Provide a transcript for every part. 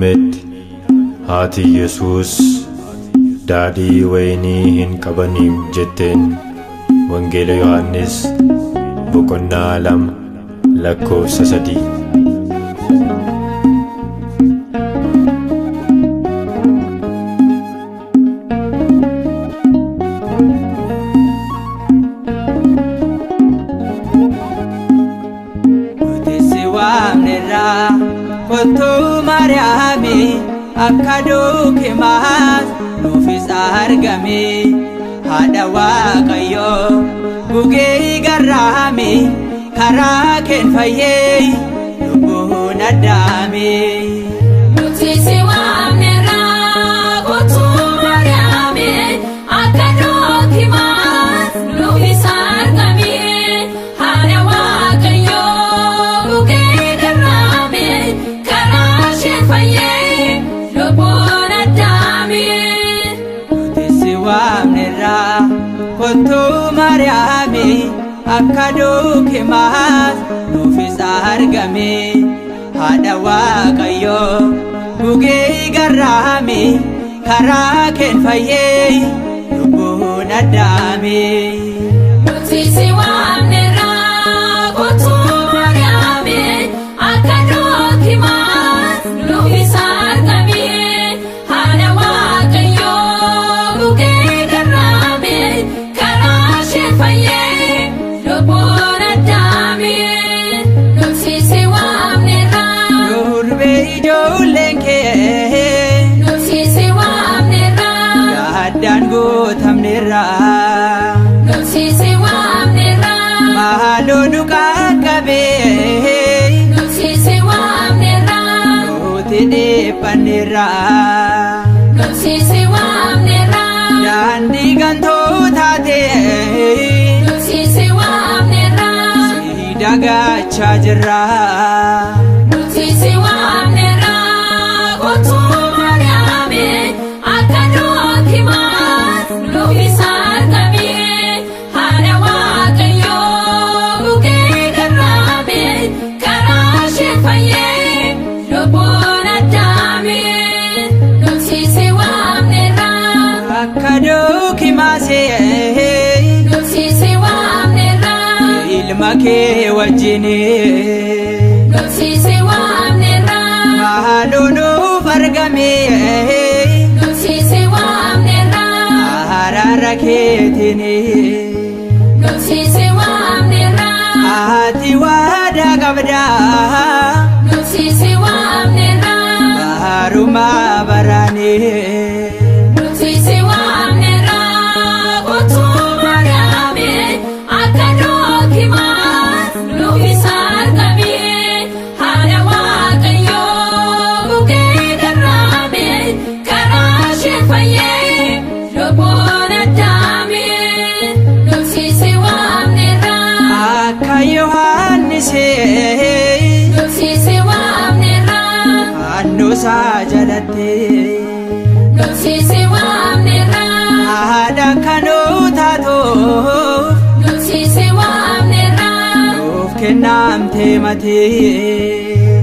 Metti haati Yesuus daadhii wayinii hin qabaniim jetteen. Wangeela Yohannis boqonnaa 2 lakkoofsa 3. Nuti si waamnerra kottuu Maariyaami akka duukimaas nuufis argame haadha Waaqayyoo gugee garraami karaa keen fayyee lubbuun addaame. Nuti si waamnerra kottuu Maariyaami akka dookimaas nuufis argame haadha Waaqayyoo gugee garraame karaa isheen fayyee lubbuun addaame. Nuti si waamnerra kottuu Maariyaami akka duukimaas nuufis argame haadha Waaqayyoo gugee garraami karaa keen fayyee lubbuun addaame. Nuti si waamnerra kottuu Maariyaami akka dookimaas nuufis argame haadha Waaqayyoo gugee garraame karaa isheen fayyee lubbuun addaame. Nuti si waamnerra. Durbee ijoolleen kee Nuti si waamnerra. yaaddaan guutamnerra. Nuti si waamnerra. Maaloo nu qaqqabee Nuti si waamnerra. nuti dhiphanneerra. Nuti si waamnerra. Daandii gantoo taatee Nuti si waamnerra. si dagaachaa jirra. Nuti si waamnerra. Kottuu Maariyaami akka dookimaas nuufis argame haadha Waaqayyoo gugee garraame karaa isheen fayyee lubbuun addaame. Nuti si waamnerra. Akka dookimaasee Nuti si waamnerra. ilma kee wajjini. Nuti si waamnerra. Maaloo nuuf argame Nuti si waamnerra. araara keetini. Nuti si waamnerra. Ati waadaa qabdaa Nuti si waamnerra. Baharumaa baraanii. Nuti si waamnerra. Kottuu Maariyaami akka dookimaas nuufis argame haadha Waaqayyoo gugee garraame karaa isheen fayyee lubbuun addaame. Nuti si waamnerra. Akka Yohaannisee Nuti si waamnerra. fannoosaa jalatti Nuti si waamnerra. haadha kanuu taatuuf Nuti si waamnerra. nuuf kennamtee matii.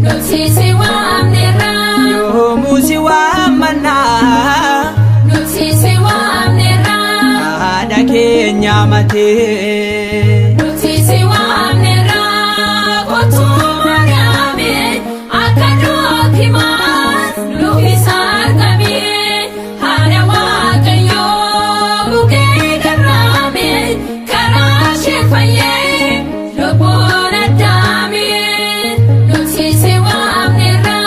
Nuti si waamnerra. Yoomuu si waammannaa Nuti si waamnerra. haadha keenya matee. Nuti si waamnerra. Kottuu Maariyaami akka dookimaas nuufis argame haadha Waaqayyoo gugee garraame karaa isheen fayyee lubbuun addaame. Nuti si waamnerra.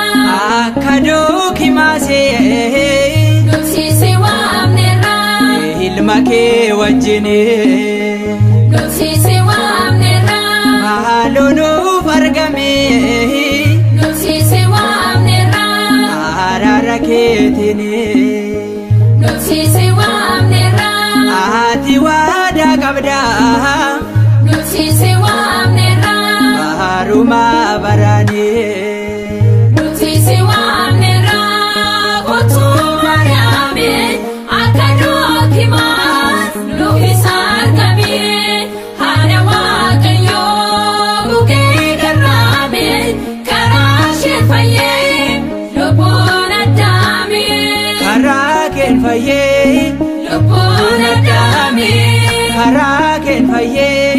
Akka dookimaasee Nuti si waamnerra. ilma kee wajjini. Nuti si waamnerra. Maaloo nuuf argame Nuti si waamnerra. araara keetini. Nuti si waamnerra. Ati waadaa qabdaa Nuti si waamnerra. baharumaa baraanii. Nuti si waamnerra. Kottuu Maariyaami akka dookimaas nuufis argame haadha Waaqayyoo gugee garraame karaa isheen fayyee lubbuun. keen fayyee Lubbuun addaamee karaa keen fayyee.